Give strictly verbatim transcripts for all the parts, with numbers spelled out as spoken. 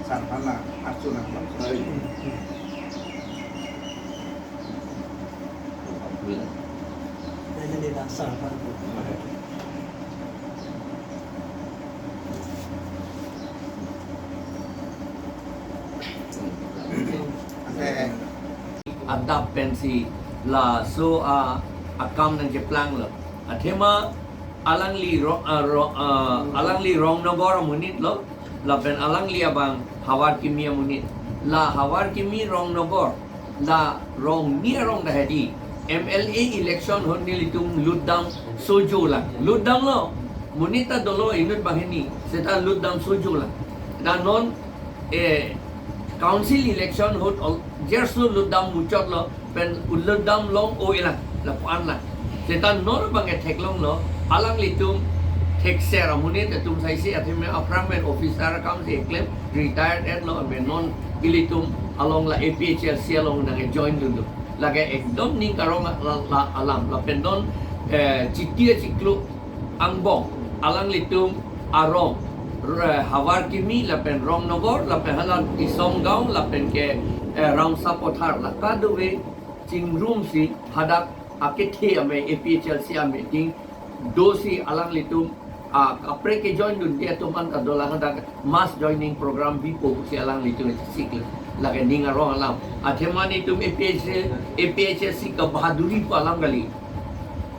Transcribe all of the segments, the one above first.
Sarphan la, archuna. Adap pensi laso a akam nangkeplanglo. Athema alangli ro, a, ro, a, alangli Rongnogor amonit lo, lapen alangli abang Havarkimi amonit. La Havarkimi Rongnogor, la Rongni arong ta hedi M L A election ahut nelitum lutdam sojo lang. Lutdamlo, monit ta dolo inut banghini, seta lutdam sojo lang. Ta non, eh, council election ahut ol-, jerso lutdam muchotlo, pen ulutdam long-o-e lang, lapu-an lang. Seta non abangke theklonglo, alanglitum thekser amonit atum saisi athema aphrang pen officer akamsi keklem, retired etlo, pen non ilitum along la A P H L C along nangjoin dunlo. Lake ekdom ning karong la, la alam, lapen non, eh, Chiti achiklo angbong, alanglitum arong, re-, Havarkimi, lapen Rongnogor, lapen hala Isonggaon, lapen ke, eh, Ramsapothar, la kadokave chingrumsi hadak akethe amei, A P H L C amei ting dosi alanglitum, a, kaprek kejoin dunde atum anta dolang hadak mass joining program bipo pusi alanglitum sikle. Lake ning arong alam. Athema nelitum A P H, A P H L C kabahaduri pu alam kali.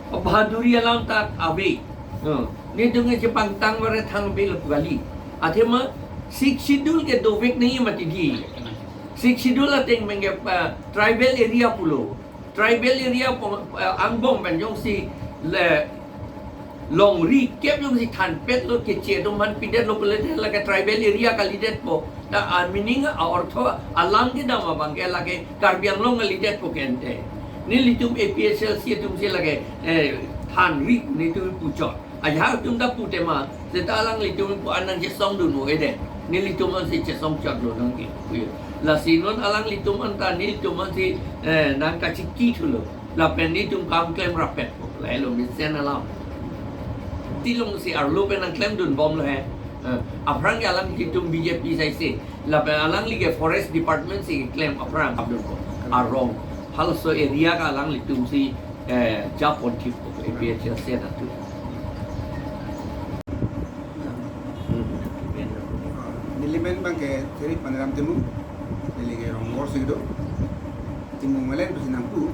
Kabahaduri alam ta ave. Hmm. Nelitum ke chepangtang mare thang ave lo pu kali. Athema Sixth Schedule ke dovek nangji mati di. Sixth Schedule ateng mengge, eh, tribal area pulo. Tribal area po, eh, angbong pen jongsi le longri kep jongsi thanpetlo, keche atum aphan pidetlo pulote lake tribal area kalidetpo. Ta a meaning, a ortho, alam kedam abangke lake Karbi Anglong kalidetpo kente. Nelitum A P H L C atumsi lake, eh, thanri nelitum puchot. Ajahak atum ta putema, seta alanglitum pu-an nangchesong dun-o-e det. Nelitum ansi chesong chotlo nangji. Lasi non alanglitum anta nelitum ansi, eh, nangkachiki thulo. Lapen nelitum kam klem rapetpo. Lahelo mesen alam. Tilongsi arlo pen nangklem dunbomlo he. Eh, aphrang ke alanglitum B J P saisi. Lapen alangli ke Forest Department si klem aphrang abdul ko. Arong. Halaso area ke alanglitumsi, eh, japon thip ko A P H L C atum. Hmm. Neli men abangke Sri Paneram Timung. Neli ke Rongnogor si kedo. Timung malen pusi nangpu.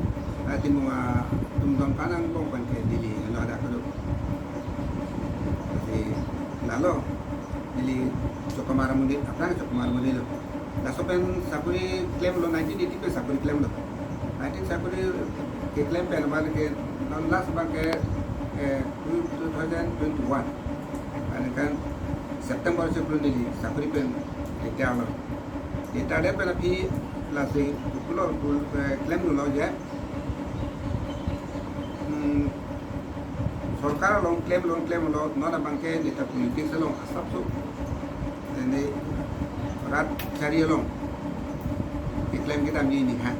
Ah, Timung atum don panang bong abangke neli lo ada kedo. Lasi lalo neli Chokomar amonit, aphrang Chokomar amonit lo. Laso pen sakuri klemlo, nineteen eighty pen sakuri klemlo. Nineteen sakuri keklem pen abangke non last abangke, eh, two, two thousand twenty-one. Aningkan September si pulo neli sakuri pen retire lo. Retire pen aphi lasi pulo, pulo, eh, klemlo je. Hmm, sorkar along klemlo, klemlo, non abangke neta politics along asapso. Ene rat chari along keklem kedam ji ni ha.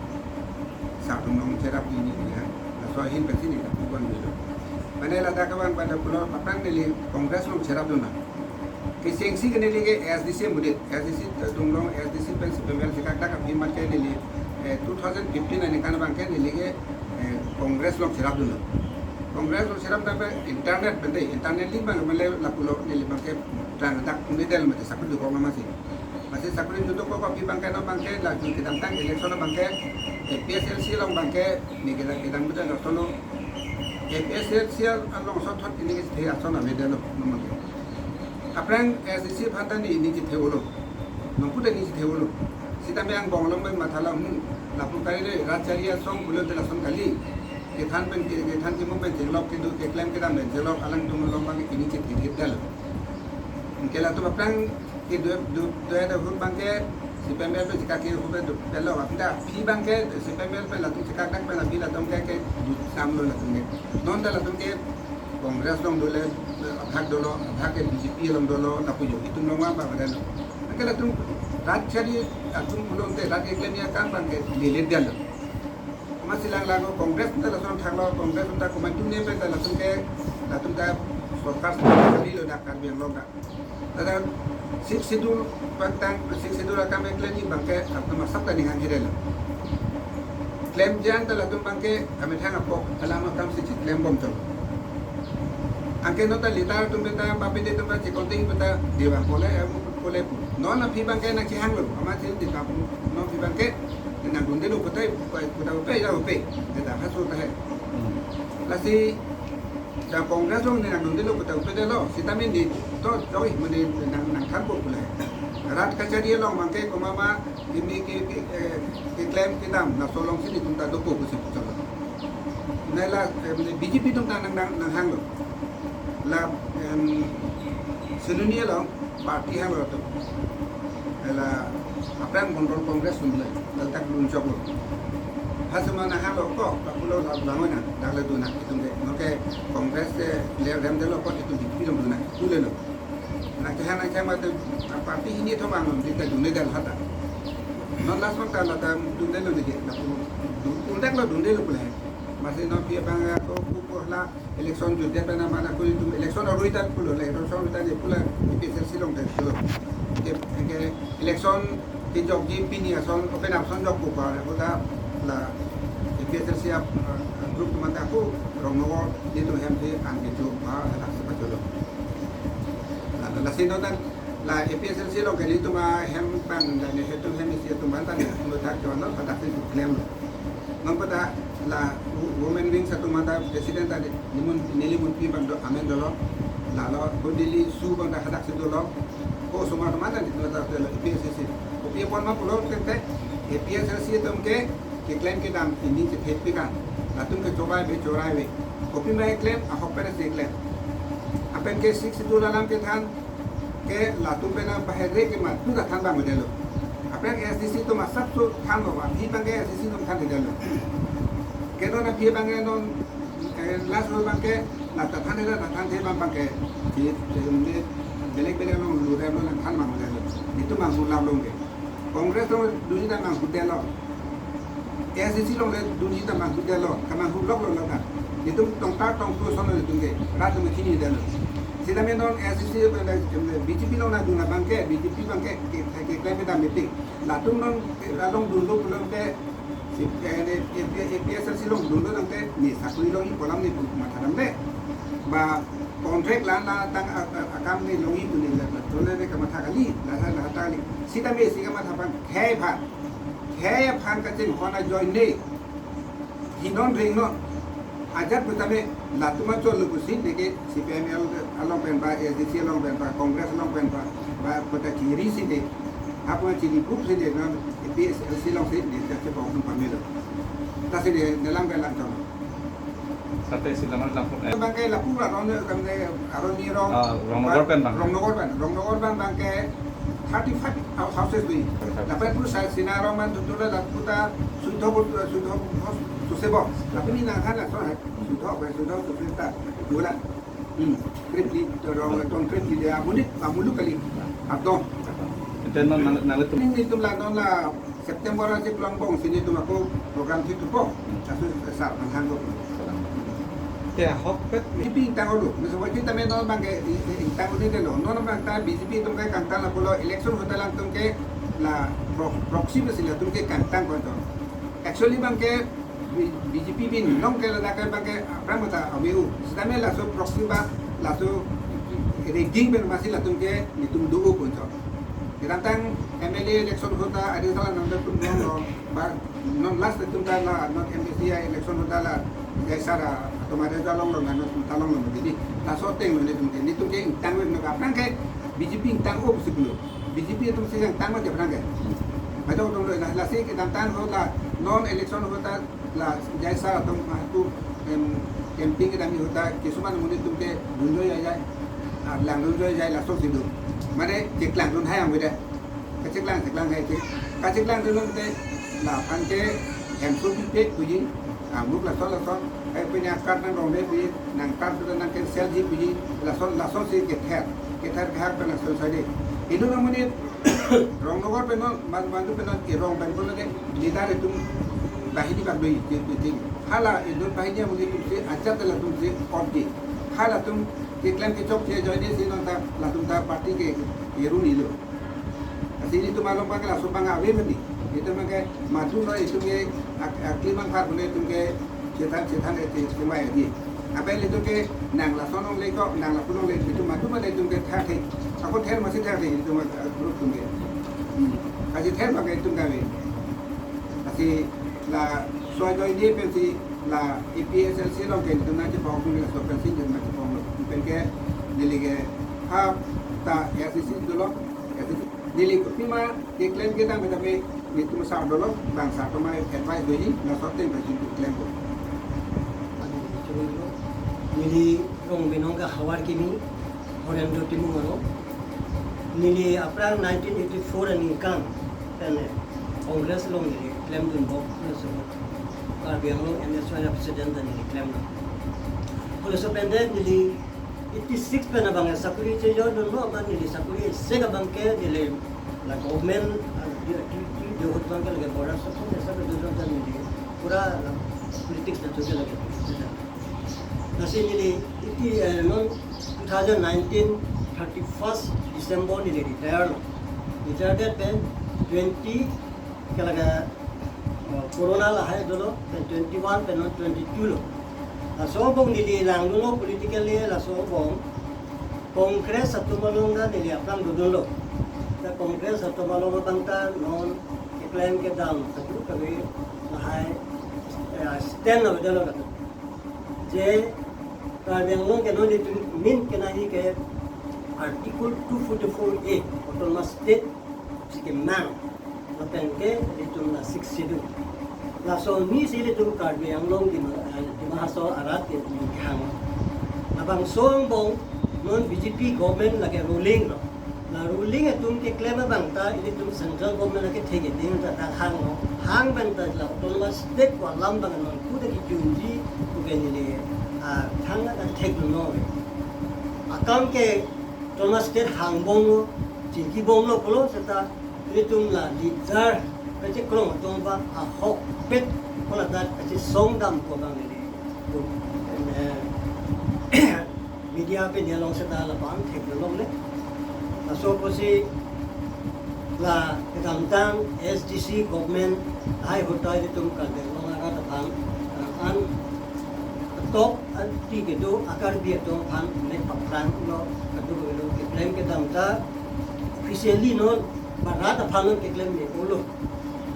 Satum along cherap ji ni ha. Laso ahin pensi neta pukon dilo. Mane ladak abang pada pulo aphrang neli Congress along cherap dun na. Kechengsi ke neli ke A S D C amonit, A S D C atum along, A S D C pen C P M L chekakdak aphi mat ke neli, eh, two thousand fifteen aningkan abangke neli ke, eh, Congress along cherap dunlo. Congress along cherap dam pen internet pen de, internet link abang mele lapulo neli abangke tang dak puni del mate sakuri dokok nama si. Masi sakuri dokok aphi abangke non abangke lagi kedamtang election abangke A P H L C along abangke neli kedam kedam betul lo solo. A P H L C along sothot neli ke the ason ave delo non abangke. Aphrang A S D C aphan ta neli chethe-olo. Nongpu ta neli chethe-olo. Sitame angbong along pen matha la, hmm, lapu kali de rat chari asong pulote lason kali. Kethan pen ke, kethan kemu pen chenglok kedo keklem kedam pen chenglok alangtum along abangke neli chethe-et dalo. Anke latum aphrang kedo, do, do ada hur abangke C P M L pen chekak ke hur pen do pelo. Apinda aphi abangke C P M L pen latum chekakdak pen aphi latum ke, ke do samlo latum ke. Non ta latum ke Congress along dolo, abhag dolo, abhag ke B J P along dolo, lapu jo. Itum along abang pada lo. Anke latum rat chari atum pulote rat keklemji akam abangke lele dalo. Masi lang lang Congress ta lason thanglo, Congress ta komantu ne pen ta latum ke, latum ta sorkar kali lo dak Karbi Anglong dak. Tada Sixth Schedule pangtang, Sixth Schedule akam keklemji abangke atum asap ta ning hang hidelo. Klemji an ta latum abangke amethang apok alam akam si chiklem bomchot. Anke non ta leader atum beta, papite atum beta, chikon ting beta, dibang pole, em, pole pu. Non aphi abangke nangchehanglo, amat si dibang pu, non aphi abangke nangdundelo putai, putai, putai upe, ya upe. Beta, haso ta he. Hmm. Lasi, da Congress along ne nangdundelo putai upe delo, sitame ne to, joi, mane nang, nangthanpo pule. Rat kachari along abangke komat ma, kimi ki, ki, eh, keklem kedam, laso alongsi netum ta dopo pusi puchot. Nai la, eh, mane B J P atum ta nang, nang, nanghanglo. La, em, Sinoni along, party hanglo atum. La aphrang Control Congress atum le, lal tak lunchoklo. Hasoma nanghanglo ko, kapulo la bangoi na, dak le dun nang itum ke. Noke Congress ke le remdelo ko itum B J P along dun nang, pulelo. Nangkehang nangkehang mate, party hini thom anglong, dita dunde dal hata. Non last month ta la ta dundelo dike, la pu, dun, dundelo dundelo pule. Masi non aphi abang ko, ko, ko la, election jutdet pen amat ako itum election arui ta pulo, election arui ta ne pu la A P H L C along ta pulo. Ke, ke election kejokji pini ason, open up ason jokpo pa, ako ta la A P H L C a, a, group atum ta ako Rongnogor netum hem si an kecho pa, hadak si pacholo. La, la, lasi non ta la A P H L C along ke netum ahem abang, la netum hem isi atum abang ta netum ta kevan lo, hadak si klemlo. Non pata la wo-, women wings atum ta president ta nelimun, nelimunpi abang do amen dolo. Lalo ko Delhi su abang ta hadak si dolo. Ko osomar atum ta netum ta dolo A P H L C. Kopi apot ma pulo tete A P H L C atum ke keklem kedam pini chethek pi kan. Latum ke chorai ave, chorai ave. Kopima keklem, ahok pen si keklem. Lapen ke Sixth Schedule alam kethan, ke latum pen bahedre ke matu ta than abang delo. Aphrang A S D C atum asapso thanlo, aphi abangke A S D C atum thandelo. Ke non aphi abangke non, eh, last roll abangke, la ta thandelo, ta thanthe abang abangke. Di, di, di, belek belek along lurem lo nangthan abang delo. Itum abang hu lap longke. Congress along dunji ta manghu detlo. A S D C along le dunji ta manghu detlo, kamanghu loklo lo ta. Itum tongtar tongpru ason lo itum ke, rat atum chini detlo. Sitame non A S D C, eh, B J P along nangdun abangke, B J P abangke, ke, ke, keklem kedam meeting. Latum non, eh, along dunlo pulo ke, si, eh, ne, A P, A P H L C along dunlo tangte, ne sakori longji pu alam ne pu matha damde. Ba contract la, la tang a, a, akam ne longji pu ne la, la, tole ne kamatha kali, la, la, la, ta kali. Sitame isi kamatha abang, khei aphan. Khei aphan kachinghon ajoine. Hinon ringnon. Ajat pu tame latum achol lo pusi neke C P I M L along pen ba, A S D C along pen ba, Congress along pen ba, ba kota chiri si de. Apa chiri group si de non A P H L C along si de, jat si bok nung pamelo. Ta si de, nelam ke lang chong. Sate si lamar lampu, eh. Abangke lapu aron, kami aron ni rong. Ah, Rongnogor pen abang. Rongnogor pen, Rongnogor pen abangke thirty-five hou-, houses dui. Thirty-five. Lapen pu sa sina rong man tutu la lapu ta suitho bo, suitho bo, suse bo. Lapen ni nangkhan laso hai. Suitho, suitho, suitho ta. Dua la. Hmm. Krip di, rong, tong krip di dia, amonit, amulu kali. Atong. Ente non nang, nang itu. Netum la non la September aji klong bong si netum ako program si tupo. Hmm. Kasu sar manghang ko. Te ahokpet. B J P ingtang olo. Masa wajib tame non abangke i-, i-, ingtang olo delo. Non abang ta B J P atum ke kangtang lapulo, election ahut ta latum ke la pro-, proxy besi latum ke kangtang ko to. Actually abangke B-, B J P bin long ke ladak ke abangke aphrang mata aviu. Sitame laso proxy ba laso rigging pen masi latum ke netum do-o ko to. Kedamtang M L A election ahut ta adi sala nang tum longlo, ba non last tum ta la non M A C election ahut ta la J I sir atum adi sala longlo, non ta longlo didi. Laso ateng lo netum ke, netum ke ingtang lo, aphrang ke B J P ingtang-o si pulo. B J P atum si ingtang lo aphrang ke. Bado atum lo la, lasi kedamtang ahut la non election ahut ta la J I sir atum, ah, tu, em, campaign kedam ahut ta, kisuman amonit atum ke dunjoi ajai, ah, langdunjoi ajai laso si do. Mane cheklangdun hai ang beda. Kacheklang, cheklang hai che. Kacheklang dun te, laphan ke hemso pipe puji, ah, muk laso laso, hai punya card nangrong de puji, nang card tu nang cancel ji puji, laso laso si kether, kether kehak pen laso sade. Inut amonit Rongnogor pen non, man, man tu pen non, irong pen pen de, leader atum banghini bangdui, ji, ji, ji. Hala, inut banghini amonit atum si, ajat latum si, op ji. Ha latum keklem kechokche ajoinesi non ta latum ta party ke, kerun-ilo. Lasi nelitum along abang laso abang ave mati. Itum ke madu lo itum ke ak-, akli mangphar pule itum ke chethan chethan ete semai adi. Apa itum ke nang lason longle ko, nang lapu longle itum madu mati itum ke thak thek. Ako ther masi thak thek itum group atum ke. Hmm. Lasi ther abang itum kave. Lasi laso ajoine pensi la A P H L C along ke itum nangchepong pun laso pensi itum nangcheponglo. Pen ke neli ke ha ta A I C C dolo, A I C C. Neli kopima keklem kedam kedam nelitum sar dolo, bang sar atum advice doji, laso ateng pensi klempo. Neli Rongbenong ke havar kimi, Horendro Timung aro. Neli aphrang nineteen eighty-four aningkan pen Congress along neli klemdun bok, laso Karbi Anglong N S Y president ta neli klemlo. Laso pen de neli eighty-six pen abang sakuri chejordunlo, amat neli sakuri isi abang ke neli la government, ah, di, di, di, di ahut abang ke lake border section, esa kedodun ta neli pura la politics ta choke lake. Lasi neli iti, eh, non two thousand nineteen thirty-first December neli retire lo. Retire det pen twenty ke lake, eh, corona lahai dolo, pen twenty-one pen non twenty-two lo. Laso angbong neli langdunlo politically, laso angbong Congress atum along ta neli aphrang dodunlo. Ta Congress atum along abang ta non keklem kedam satu kali lahai, eh, stand lo dolo. Je Karbi Anglong ke non itum min kenahi ke Article two forty-four A, Autonomous State si kemang. Lapen ke itum la Sixth Schedule. Laso anisi itum Karbi Anglong Dima, eh, Dima Hasao arat ke itum kehang. Labangso angbong non B J P government lake ruling lo. La ruling atum keklem abang ta itum central government lake thek-e ding ta ta hanglo. Hang pen ta la Autonomous State ko alam abang non pu ta kejunji pu ke neli, ah, thang ta theklo. Akam ke Autonomous State hangbomlo, chingkibomlo pulo seta itum la leader kachekrong atum abang ahokpet ko ladak kachesong dampo abang neli, eh, media pen along seta lapu-an theklongle. Laso apotsi la kedamtang S D C government lahai ahut ta itum Karbi Anglong arat aphan, eh, an tok an ti kedo a-Karbi atum aphan mek paphranglo, kadokave lo, keklem kedam ta officially non barat aphan non keklem me-olo.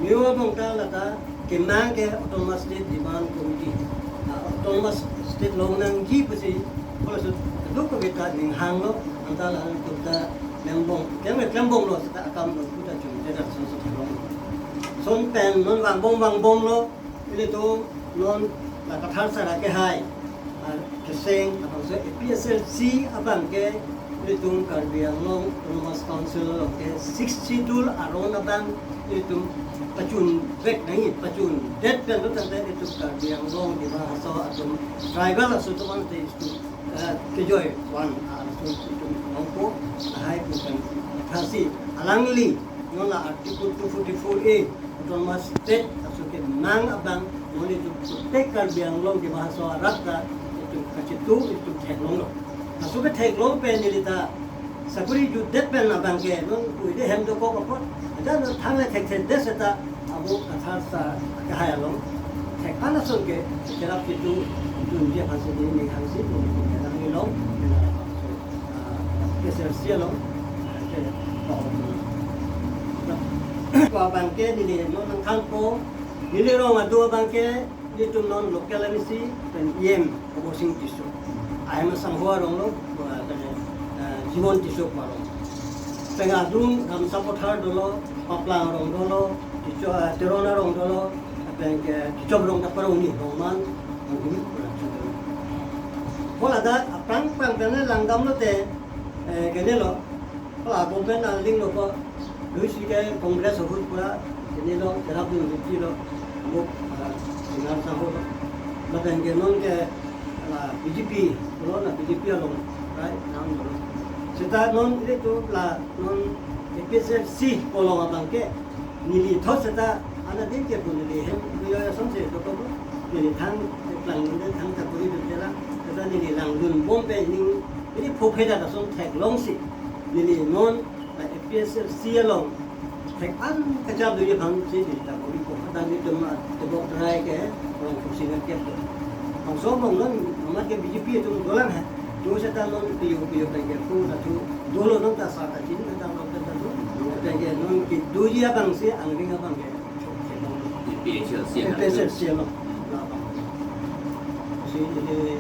Me-o abang ta lata kemang ke Autonomous State Demand Committee. Ah, Autonomous State longnangji pusi pulo sut kadokave ta ning hanglo, anta latum ta klembom, klem klembomlo seta akam lo pu ta chun te ta so so long. Lason pen non vangbom vangbomlo, ilitum non la Kathar sar akehai, ah, kecheng, labangso A P H L C abang ke ilitum Karbi Anglong Autonomous Council along ke Sixth Schedule aron abang ilitum pachun vek nangji, pachundet pen lo tangte ilitum Karbi Anglong, Dima Hasao atum, tribal aso atum ante itum, eh, kejoi van, ah, aso itum longpo, lahai pu pen thasi alangli non la Article two forty-four A, Autonomous State aso kemang abang, non itum puthot Karbi Anglong Dima Hasao arat ta itum kachetu itum theklonglo. Aso ketheklong pen neli ta sakuri jutdet pen abang ke non puide hem dokok apot, aja non thangle thekthekdet seta abo Kathar sar akehai along thek-an ason ke cherap ketu dunji aphansi neli hangsi pu neli long, ah, K S R C along, ah, ke, ko abang ke neli non nangthanpo, neli rong adu abang ke nelitum non local M A C pen E M Kobor Sing Tisso. Ahem asangho arong lo, ah, pen, ah, Jibon Tisso arong. Pen adung Ramsa Pothar dolo, Paplang arong dolo, Ticho, ah, Teron arong dolo, pen ke Tichom arong ta parong ni rong man, rong ni. Ko ladak aphrang phrang pen langdamlo te, eh, kene lo. Ko la government aling lo ko, lui si ke Congress ahut pura, kene lo, cherap ni lo, muk, ah, Dima Hasao lo. Lapen ke non ke la B J P, lo la B J P along, right, nang lo. Seta non ilitum la non A P H L C along abang ke, neli thot seta, ana din ke pu neli hem, yo ya som se to ko, neli thang, klang neli thang ta puri dun jela, seta Neli langdun bom pen ning, neli phophe ta lason theklongsi, neli non la A P H L C along thek an kachap doji aphansi neli ta bori ko. Hadak nelitum atebok try ke rong kursi nangkep do. Bangso bong non amat ke B J P atum dolang ha. Jo seta non piyo piyo pen ke pu ta tu dolo non ta sa ta chin ta ta non ta tu. Pen ke non kedoji abangsi angring abang ke. A P H L C A P H L C along. La abang. Si neli